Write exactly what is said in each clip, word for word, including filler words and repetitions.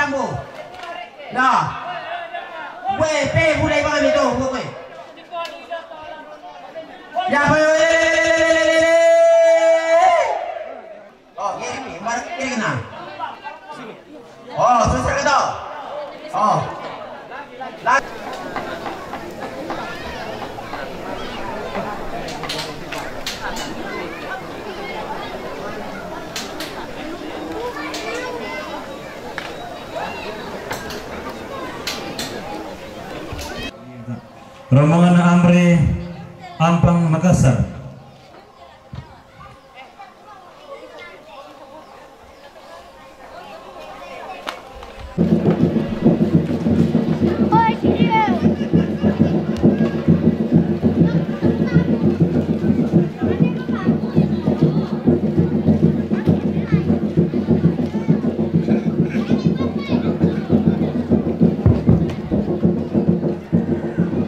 Ambo. Nah. Weh, pe, budai bang itu, weh. Ya, weh, weh, weh. Oh, kiri, kiri, kiri kena. Oh, susah kita. Oh. La- Rombongan Amri Ampang Makassar.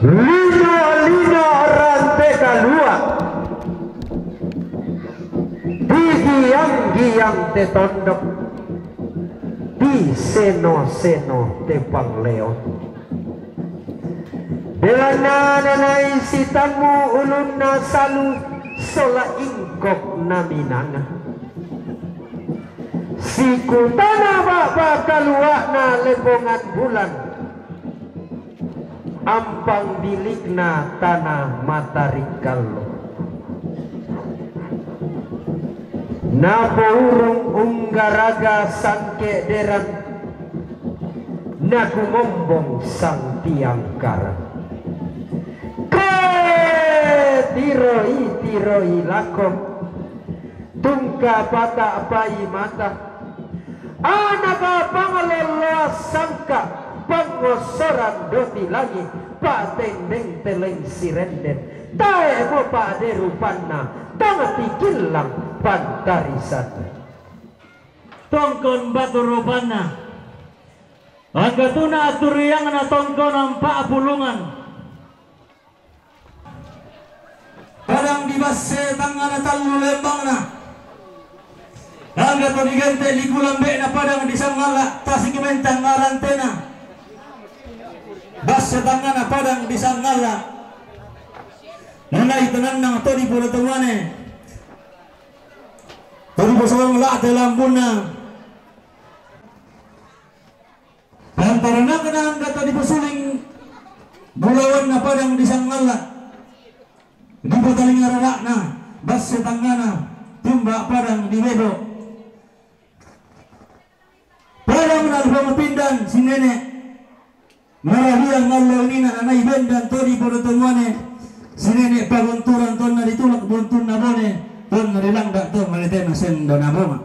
Lino-lino rante kaluak, digiang-giang tetondok, diseno-seno tepangleon. Delana nanai sitamu ulunna salu sola ingkok naminanga. Sikutana baba kaluakna lembongan bulan, ampang bilikna tana matarik gallo. Napourung unggaraga sangke deran, nakumombong sang tiang karang. Ke tiroi-tiroi lako, tungka pata pai mata, anaka pangaloloa sangka, pangosoran doti langi, patendeng teleng sirenden, tae mo pade rupanna, tang tikillang pantarisan. Tongkon batu rupanna. Anggatuna aturiangna tongkonan pa'pulungan. Padang di Basse tangngana tallu lembangna. Angga to digente di kulambe'na padang di Sangalla, tasik mentang ngarantena. Basse tangngana padang di Sangalla. Nanai tenannang to di Pulo Tomuane. To di Posolang la'te lambunna. Lantaran angka to dipasuling bulawanna padang di Sangalla, dipataling arara'na, Basse tangngana, tumba padang di Bebo. Padang na dipamapindan si nene, marabiang ngallo nina nanai bendan to di Podo Tomuane, si nene pagonturan tonna ditulak buntunna bone, tonna dilangda to maletena sendo na boma.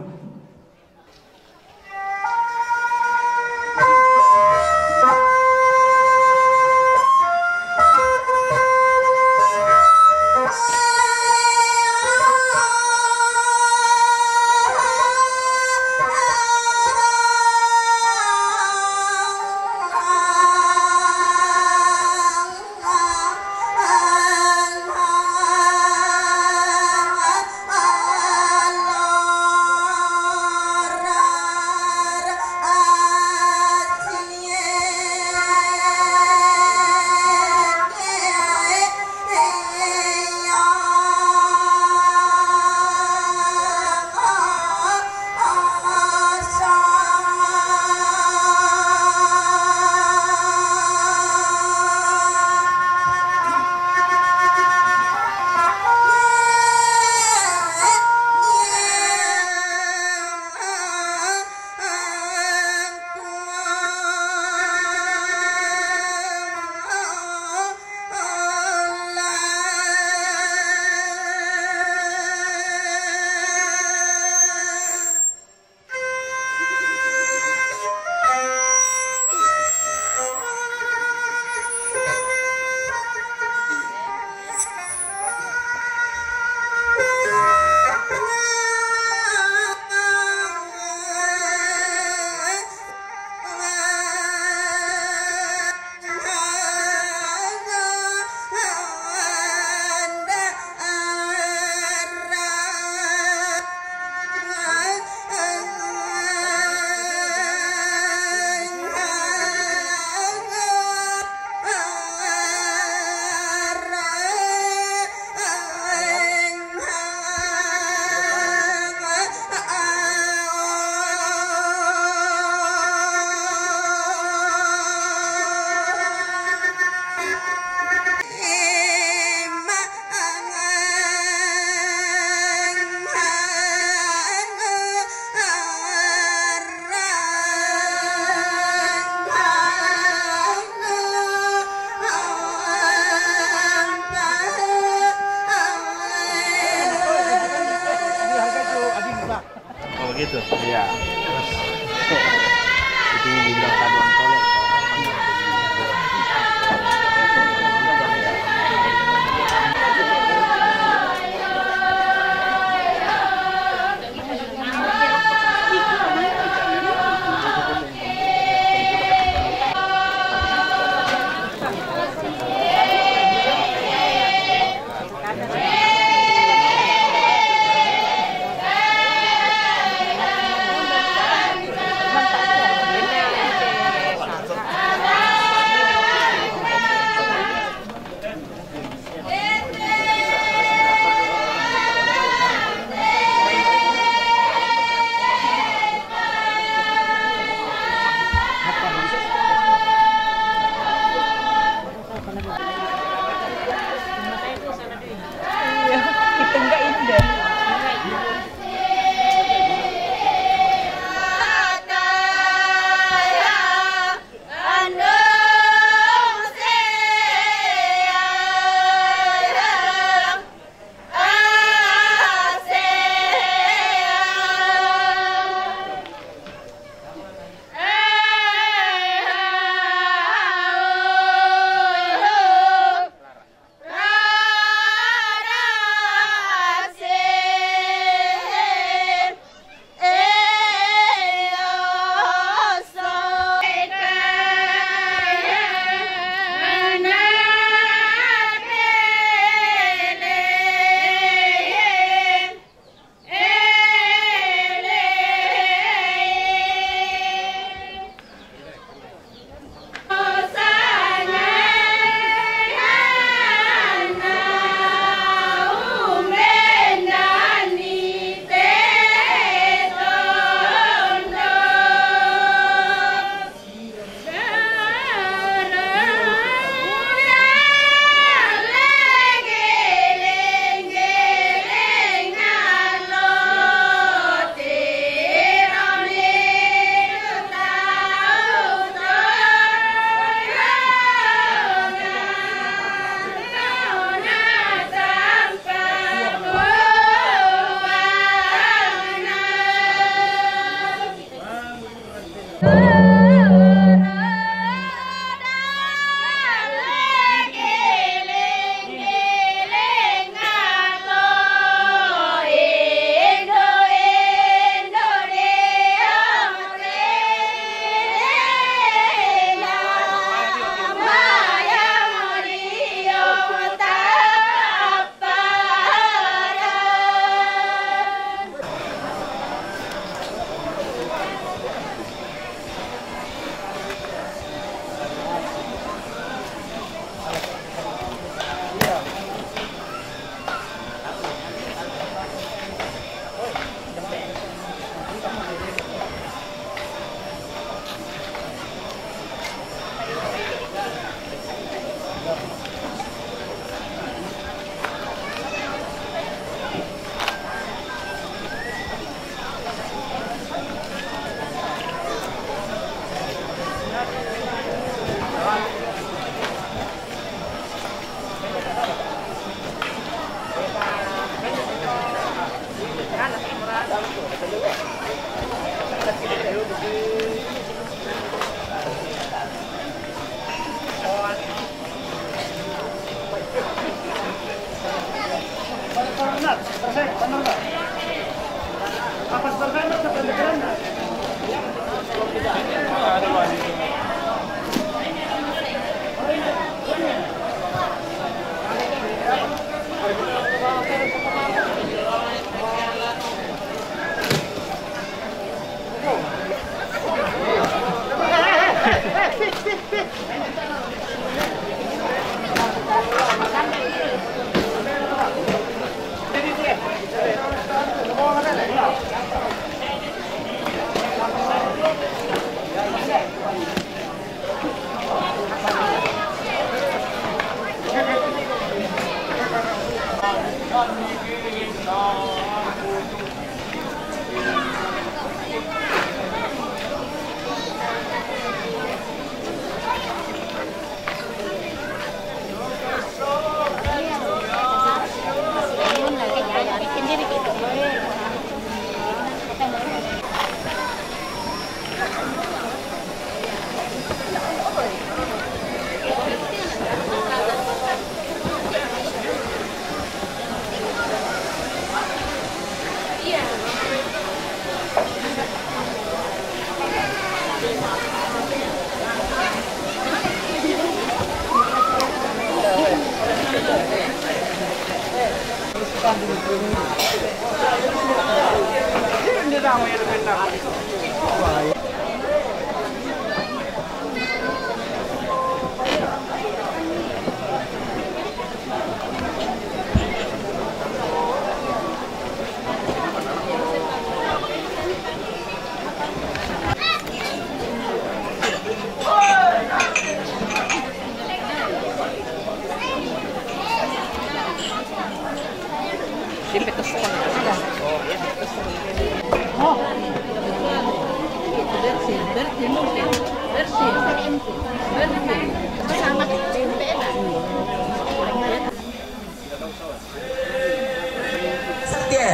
Satye.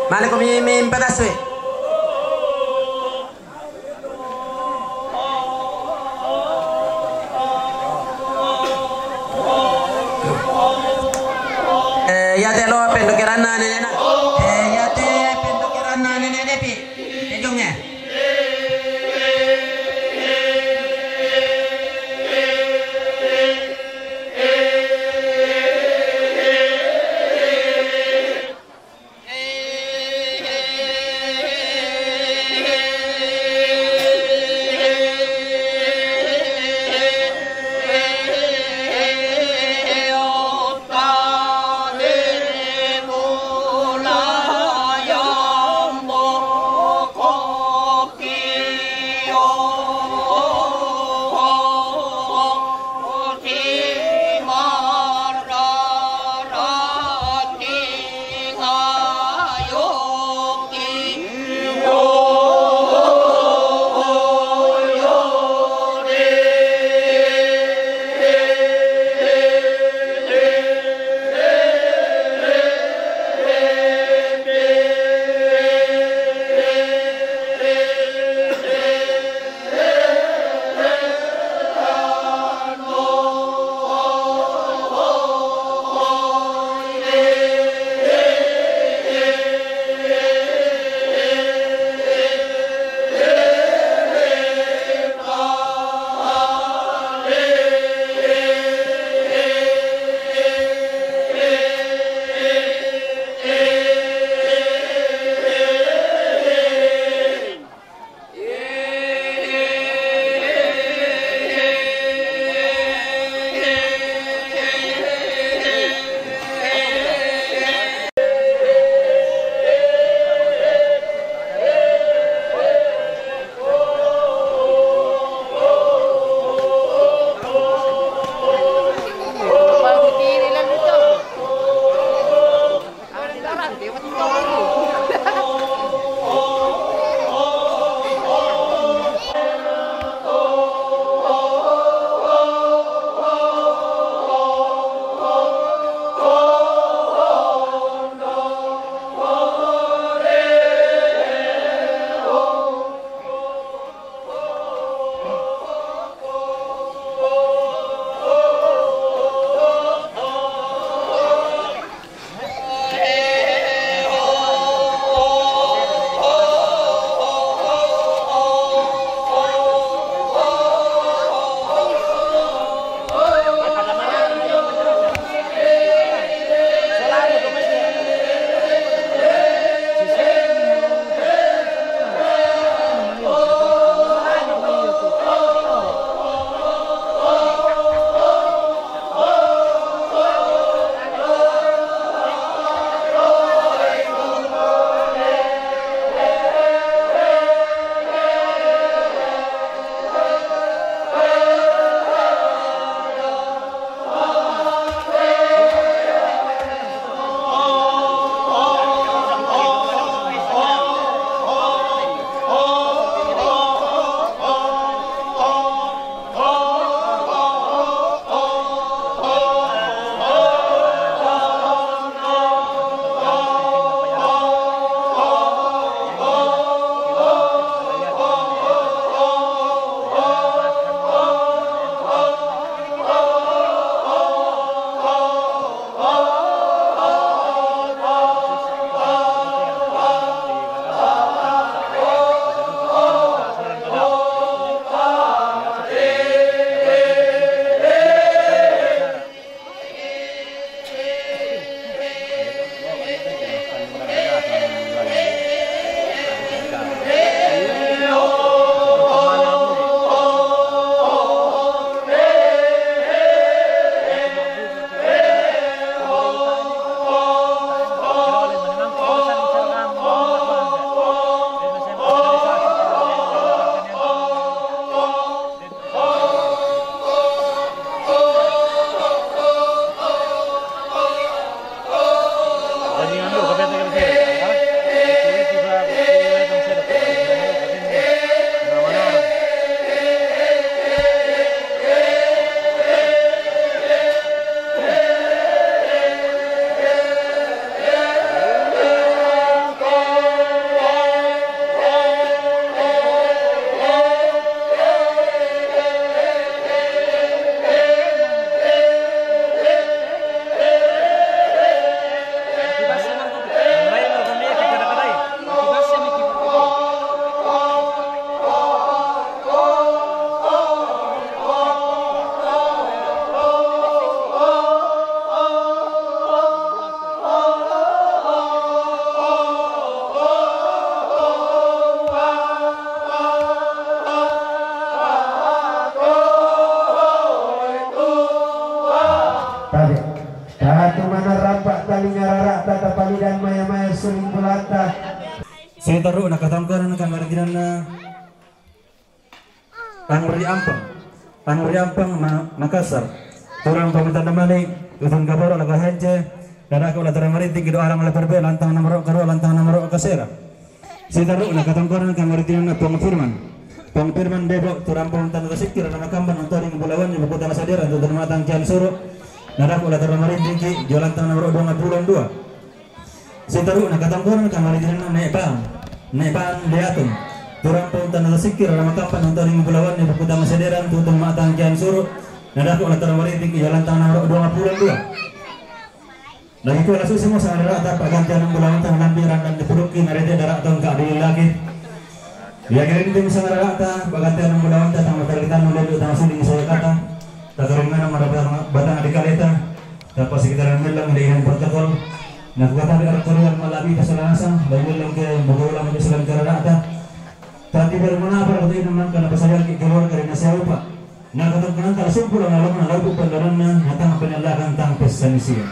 Male ko mi, mi mpataswe. Eh, yate lo pendokera na nene na. Eh, yate pendokera na nene nepi. Ejong e. Sitaru'na katongkonan kamarintinanna Pangri Ampang. Pangri Ampang Ma-, Makassar. Turang pamintanda mani, tutun kaboro' lako hence, nadako' la tara marinting kido alang la perbe lantang nomoro' karua lantang nomoro' kasera. Sitaru'na katongkonan kamarintinanna Pong Firman. Pong Firman Bebo, turang pamintanda tasikir na makamban untoding bulawan di buku tana sadera tutun matang kian suru. Nadako' la tara marinting ki, jo lantang nomoro' dua puluh dua. Sitaru'na katongkonan kamarintinanna Ne' Bang. Ne' Bang Liatun. Turang pamintanda tasikir na makamban untoding bulawan di buku tana sadera tutun matang kian suru. Nadako' la tara marinting ki, jo lantang nomoro' dua puluh dua. Lagi ko' la susu mo sangadara'ta pa'gantian bulawanta lambi randan dipudukki narete dara' tongka' dililaki. Iya kirinting sangadara'ta pa'gantian bulawanta tang mataritan lelu tang siling sayakata. Takaringanan marabatang batang dikaleta. Tapasikitaran mellang di inan protokol. Nakukatabi arak koruan malabi tasalanasa. Lai mellang ke buka ulang di salan kadara'ta. Tati bermanapar kotu inan mangka napasayaki keluarga di nasaupa. Na katongkonanta la sumpul na lauma na lauput pandananna, na tang panyallakan tang pessanisia.